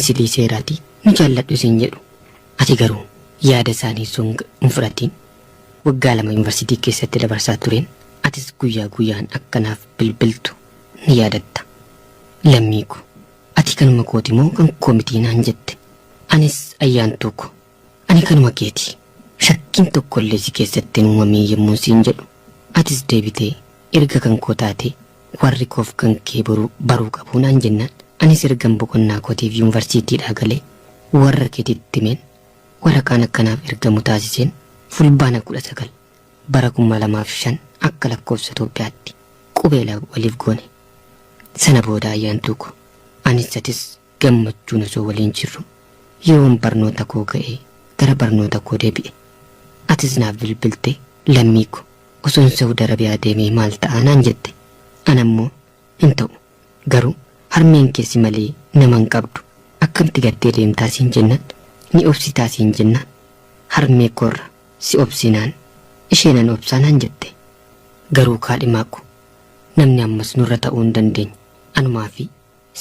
Ani si dhiiseeraatii nu jaalladhu siin jedhu. Ati garuu yaada isaanii osoo hin fudhatiin waggaa 2 yuunivarsiitii keessatti dabarsaa tureen atis guyyaa guyyaan akka naaf bilbiltu ni yaadatta. Lammii ko, ati kanuma kooti moo kan koo miti naan jette. Anis ayyaantuu ko, ani kanuma keeti. Shakkiin tokkollee si keessatti hin uumamiin yommuun siin jedhu atis deebitee erga kan koo taatee warri koof kan kee boruu baruu qabu naan jennaan anis ergan boqonnaa kootiif yuunvarsiitiidhaa galee warra keetitti himeen waraqaan akka naaf ergamu taasiseen Fulbaana 19 bara 2005 akka lakkoofsa Itoophiyaatti qubeelaa waliif goone. Sana booda ayyaantuu ko anis atis gammachuun osoo waliin jirru yeroon barnoota koo ga'ee gara barnoota koo deebi'e. Atis naaf bilbiltee lammii ko osoon Saudi Arabiyaa deemee maal ta'a naan jette. Ana immoo hin ta'u. Garuu harmeen kee si malee nama hin qabdu. Akkamti gattee deemtaa siin jennaan ni obsitaa siin jennaan harmee koorra si obsinaan ishee nan obsaa naan jette. Garuu kaadhimaa ko namni ammas nurra ta'uu hin dandeenye anumaa fi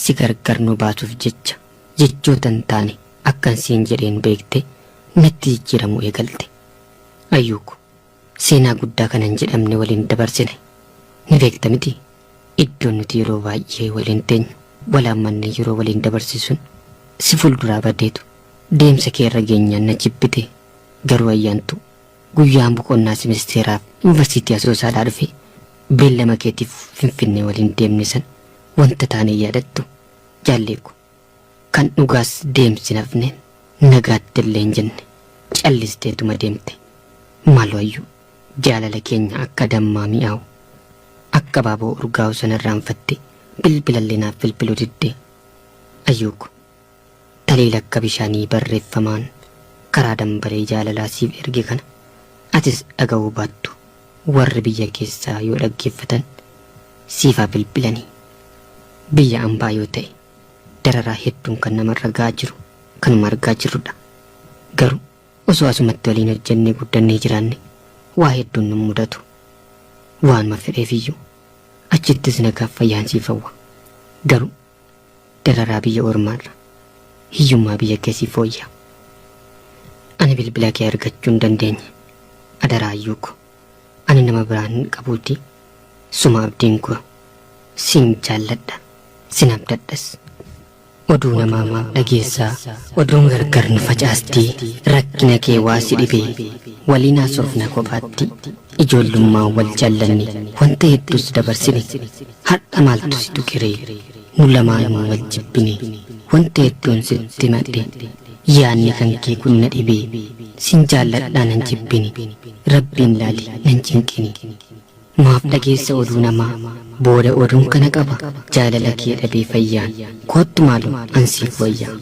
si gargar nu baasuuf jecha jechoota hin taane akkan siin jedheen beektee natti jijjiiramuu eegalte. Ayyuu ko Seenaa guddaa kana hin jedhamne waliin dabarsine. Ni beekta mitii? Iddoon nuti yeroo baay'ee waliin teenyu, wal haammannee yeroo waliin dabarsinu sun si fuulduraa badeetu deemsa kee irra geenyaan na jibbite. Garuu Ayyaantuu, guyyaan boqonnaa simisteeraaf Yuunivarsiitii Asoosaadhaa dhufee beellama keetiif Finfinnee waliin deemne sana wanta taane hin yaadattuu? Jaallee ko, Kan dhugaas deemsi hin hafne, nagaatti illee hin jenne. Callisteetuma deemte. Maaloo Ayyuu, jaalala keenya akka dammaa mi'aawu, akka abaaboo urgaa'u sana irraanfattee bilbilallee naaf bilbiluu diddee? Ayyuu ko, taliila akka bishaanii barreeffamaan karaa dambalee jaalalaa siif erge kana atis dhaga'uu baattu warri biyya keessaa yoo dhaggeeffatan siif haa bilbilanii. Biyya ambaa yoo ta'e dararaa hedduun kan namarra ga'aa jiru kanuma argaa jirrudha. Garuu osoo asumatti waliin hojjennee guddannee jiraanne waa hedduun nun mudatu. Waanuma fedheefiyyuu achittis nagaaf fayyaan siif hawwa. Garuu dararaa biyya ormaarra hiyyummaa biyya kee siif wayya. Ani bilbila kee argachuu hin dandeenye. Adaraa ayyuu ko. Ani nama biraa hin qabuutii suma abdiin koo. Sin jaalladha, sin abdadhas. Oduu namaa maaf dhageessaa Oduun gargar nu facaastii Rakkina kee waa si dhibee Waliin haasofna kophaatti Ijoollummaan wal jaallanne Wanta hedduus dabarsine Har'a maaltu si tuqeree Nu lamaanuu wal jibbine Wanta hedduun sitti himadhe Yaanni kan kee kun na dhibee Sin jaalladhaa nan jibbini Rabbiin laali nan cinqini. Maaf dhageessa oduu namaa Booda oduun kana qaba Jaalala kee dhabee fayyaan Koottu maaloo an siif wayyaa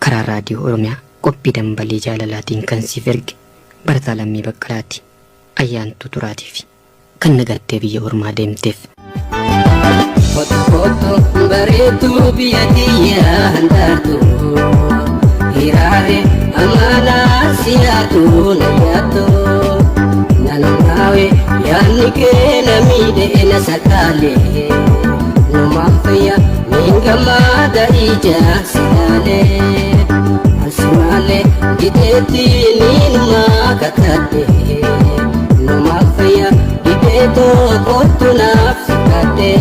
Karaa Raadiyoo Oromiyaa qophii dambalii jaalalaatiin kan siif erge Barataa Lammii Baqqalaati. Ayyaantuu Turaatiifi kan na gattee biyya ormaa deemteef. Kottu kottu bareedduu biyya tiyya handaartu Hiraare amaanaa siyaatu na nyaattu Nanaawe yaanni kee na miidhe na sakaale Numaan fayya niin gammaada ija si laale Ansi maale dideetti niinumaa kakadhe Numaan fayya dhibee too kottu naaf sikkadhe.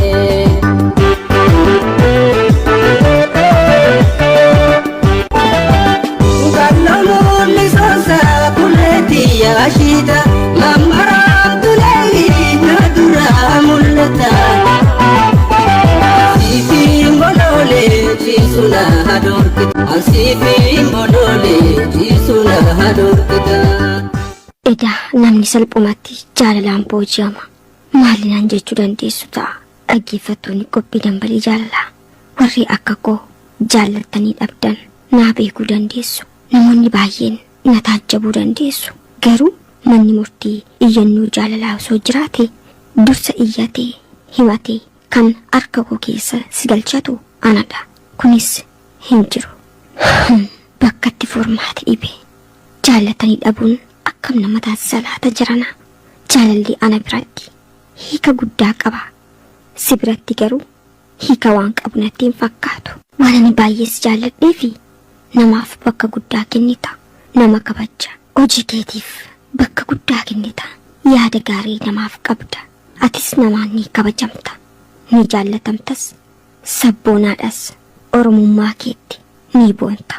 Kallo mul'isoonsa kuleetti yaashiita mammaraamtu leeyi na duraa mul'ata. Siifin boloolee ciisu na hadoorkita. Ansiifin boloolee ciisu na hadoorkita. Edaa namni salphumatti jaalalaan booji'ama. Maali naan jechuu dandeessu ta'a dhaggeeffattoonni qophii dambalii jaalalaa. Warri akka koo jaallattanii dhabdan naa beekuu dandeessu. Namoonni baay'een na taajjabuu dandeessu. Garuu manni murtii iyyannoo jaalalaa osoo jiraate dursa iyyatee himatee kan harka koo keessa si galchatu anadha. Kunis hin jiru. Bakkatti furmaati dhibe. Jaallatanii dhabuun akkam nama taasisa laata jarana? Jaalalli ana biratti hiika guddaa qaba. Si biratti garuu Hiika waan qabu natti hin fakkaatu. Waan ani baay'ee si jaalladheefi namaaf bakka guddaa kennita. Nama kabajja. Hojii keetiif bakka guddaa kennita. Yaada gaarii namaaf qabda. Atis namaan ni kabajamta. Ni jaallatamtas. Sabboonaadhas. Oromummaa keetti ni boonta.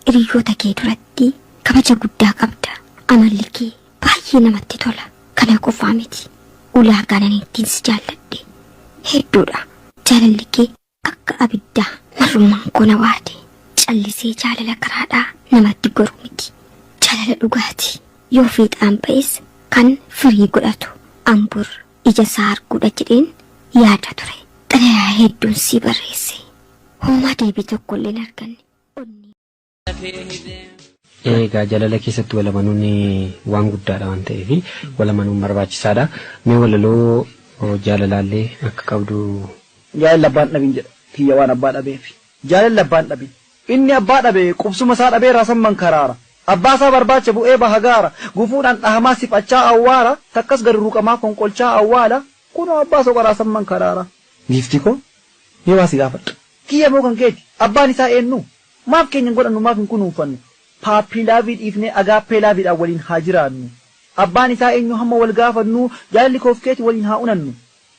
Hiriyoota kee duratti kabaja guddaa qabda. Amalli kee baay'ee namatti tola. Kana qofaa miti. Ulaagaan ani ittiin si jaalladhe hedduudha. Jaalalli kee akka abiddaa marrummaan koo na waade. Callisee jaalala karaadhaa namatti goru miti. Jaalala dhugaati. Yoo fiixaan ba'es kan firii godhatu. Ambur ija isaa arguudha jedheen yaada ture. Xalayaa hedduun sii barreesse. Homaa deebii tokkollee hin arganne. Onnee. Egaa jaalala keessatti wal amanuun waan guddaadha waan ta'eef wal amanuun barbaachisaadha. Mee walaloo jaalalaallee akka qabdu. Jaalalli abbaan dhabin jedha kiyya waan abbaa dhabeef. Jaalalli abbaan dhabin. Inni abbaa dhabe qubsuma isaa dhabee raasamman karaara. Abbaa isaa barbaacha bu'ee baha gaara. Gufuudhaan dhahamaa siphachaa awwaara. Takkas gadi ruqamaa konqolchaa awwaala. Kunoo abbaa soqa raasamman karaara. Giiftii koo mee waa si gaafadha. Kiyya moo kan keeti? Abbaan isaa eennu? Maaf keenya hin godhannu maaf hin kunuunfannu? Paappii laavii dhiifnee agaappee laaviidhaan waliin haa jiraannu. Abbaan isaa eenyu hamma wal gaafannuu jaalalli koof keeti waliin haa unannu.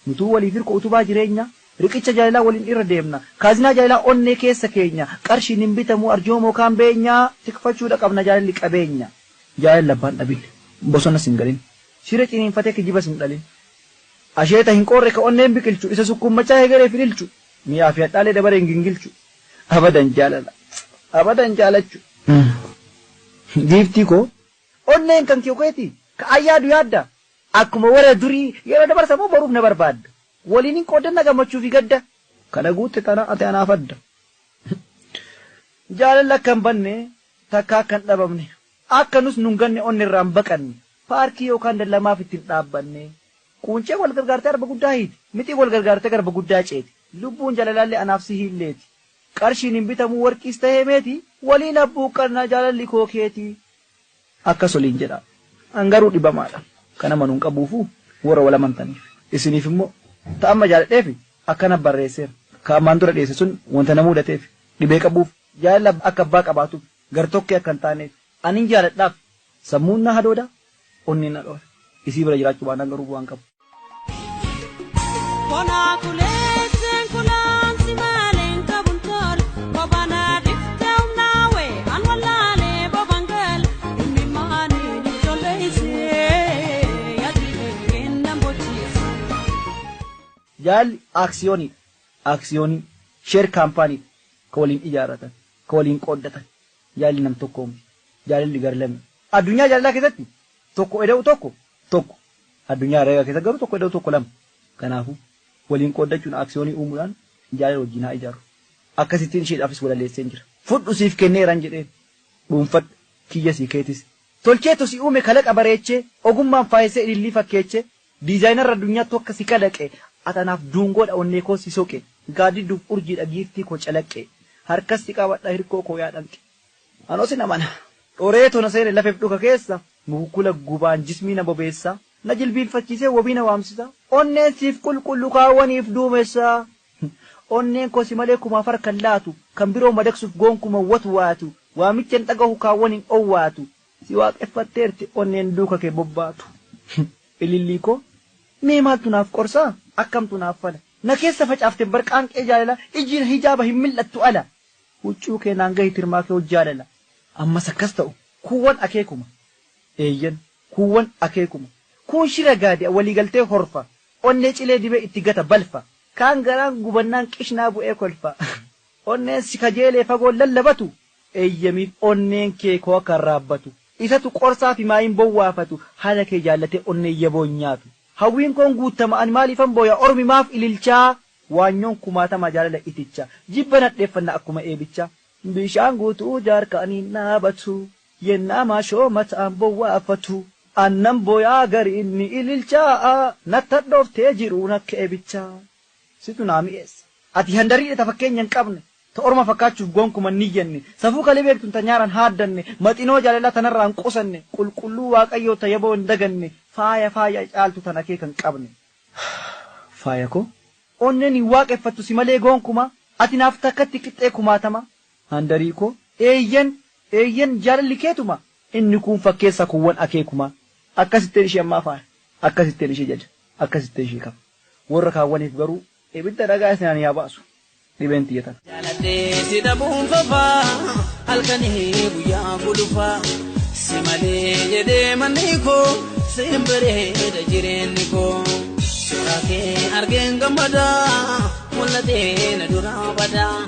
Nutuu waliif hirko utubaa jireenya, riqicha jaalalaa waliin irra deemna. Kaazinaa jaalalaa onnee keessa keenya, qarshiin hin bitamuu arjoomoo kaan beenya, tikfachuudha qabna jaalalli qabeenya. Jaalalli abbaan dhabin, bosonas hin galin, shira ciniinfatee kijibas hin dhalin. Asheeta hin qoorre ka onneen biqilchu, isa sukkuummachaa hegereef hin ilchu, mi'aa fi hadhaalee dabareen gingilchu. Abadan jaalala. Abadan jaalachu. Giiftii koo. Onneen kan kee keeti. Ka an yaadu yaadda. Akkuma warra durii yeroo dabarsa moo boruuf na barbaadda. Waliin hin qooddanna gammachuu fi gadda. Kana guutte tana ati anaaf adda. Jaalalli akka hin banne takka akka hin dhabamne. Akka nus nun ganne onne irraa hin baqanne. Paarkii yookaan dallaa maaf itti hin dhaabbanne. Quunceen wal gargaartee arba guddaa hiiti. Mixiin wal gargaartee garba guddaa ceeti. Lubbuun jaalalaallee anaaf si hiilleeti. Qarshiin hin bitamuu warqiis tahee meeti. Waliin abbuuqqannaa jaalalli koo keeti. Akkas waliin jedhaa. An garuu dhibamaadha. Kan amanu hin qabuufuu warra wal amantaniif. Isiniif immoo ta amma jaaladheefi akkana barreesseera. Ka ammaan dura dhiyeesse sun wanta na muudateef, dhibee qabuuf, jaalala akka abbaa qabaatuuf, gar-tokkee akka hin taaneef. Anin jaaladhaaf sammuun na hadooda, onneen na dhoora. Isii bira jiraachuu baannaan garuu bu'aa hin qabu. Jaalalli aaksiyooniidha. Aaksiyoonii, share company dha. Ka waliin ijaarratan, ka waliin qooddatan. Jaalalli nam tokkoo miti. Jaalalli gar lame. Addunyaa jaalalaa keessatti tokko eda'u tokko tokko. Addunyaa herreegaa keessatti garuu tokko eda'u tokko lama. Kanaafuu, waliin qooddachuun aaksiyoonii uumuudhaan jaalala wajjin haa ijaarru. Akkasittiin isheedhaafis walaleesseen jira. Fudhu siif kenneeran jedheen. Dhuunfadhu, kiyyasii keetis. Tolcheetu si uume kalaqa bareechee, ogummaan faayessee ilillii fakkeechee, Diizaayinarri addunyaattu akka si kalaqe, Ati anaaf duungoodha onneekoo si soqe, Gaaddidduuf urjiidha giiftii koo calaqqe, Harkas si qabadha hirkoo koo yaa dhanqe. Anoo sin amana. Dhoreeto na seene lafeef dhuka keessa, Mukukkula gubaan jismii na bobeessa, Na jilbiinfachiisee wabii na waamsisa, Onneen siif qulqullu kaawwaniif duumessa. Onneen koo si malee kumaaf harka hin laatu, Kan biroo madaqsuuf goonkuma hin watwaatu, Waamicha hin dhagahu kaawwan hin owwaatu. Si waaqeffatteerti onneen duuka kee bobbaatu. Ilillii koo mee maaltu naaf qorsaa akkamtu naaf fala. Na keessa facaafte bar qaanqee jaalala ijji na hijaaba hin mil'attu ala. Huccuu kee naan gahi tirmaa kee hojjaalala. Ammas akkas ta'u kuuwwan akeekuma. Eeyyen kuuwwan akeekuma. Kuun shira gaadi'a waliigaltee horfa. Onnee cilee dibee itti gata balfa. Kaan garaan gubannaan qishnaa bu'ee kolfa. Onneen si kajeelee fagoon lallabatu Eeyyamiif onneen kee koo akka raabbatu. Isatu qorsaa fi maayiin bowwaafatu Haala kee jaallatee onneen yaboon nyaatu. Hawwiin koon guuttama ani maaliifan booya Ormi maaf ililchaa Waanyoon kumaatamaa jaalala iticha Jibba nadheeffanna akkuma eebicha. Bishaan guutuu jaarkaaniin dhaabatu Yennaa maashoo mataan bowwaafatu Annan booyaa gariin ni ililchaa Natti hadhooftee jiruun akka eebichaa. Situ naa mi'eessa. Ati handariidha ta fakkeenya hin qabne, ta orma fakkaachuuf gonkuma hin niyyanne, safuu kalee beektun ta nyaara hin haaddanne, maxinoo jaalalaa ta narraa hin qusanne, qulqulluu Waaqayyoo ta yaboo hin daganne, faaya faaya caaltu tan akeeka hin qabne. Faaya koo. Onneen hin waaqeffattu si malee gonkumaa. Ati naaf takkatti qixxee kumaatama. Handarii koo eeyyen eeyyen jaalalli keetuma. Inni kun fakkeessa kuuwwan akeekuma. Akkasitteen ishee ammaa faaya. Akkasitteen ishee jaja. Akkasitteen ishee qaba. Warra kaawwaniif garuu ibidda dhagaa isinaan yaa baasu. Dhibeen tiyya tana. Jaaladhee si dhabuun fafaa halkanii guyyaa gulufaa si malee jedhee manni koo siin bareeda jireenyi koo suuraa kee argeen gammadaa mul'atee na duraa badaa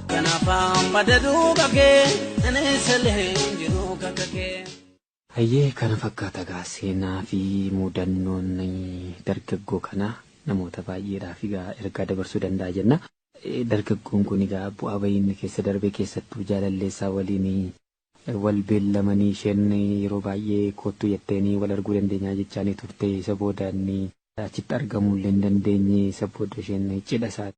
kanaafaan bada duuba kee aneessalee jiru kakka kee. Hayyee kana fakkaata egaa seenaa fi mudannoon dargaggoo kanaa namoota baay'eedhaaf egaa ergaa dabarsuu danda'a jenna. Dargaggoon kun egaa bu'aa bahii inni keessa darbe keessattuu jaalalleessaa waliin wal beellamanii isheen yeroo baay'ee kottu jetteenii wal arguu dandeenyaa jechaanii turte isa booda inni achitti argamuu illee hin dandeenye isa booda isheen cidha isaa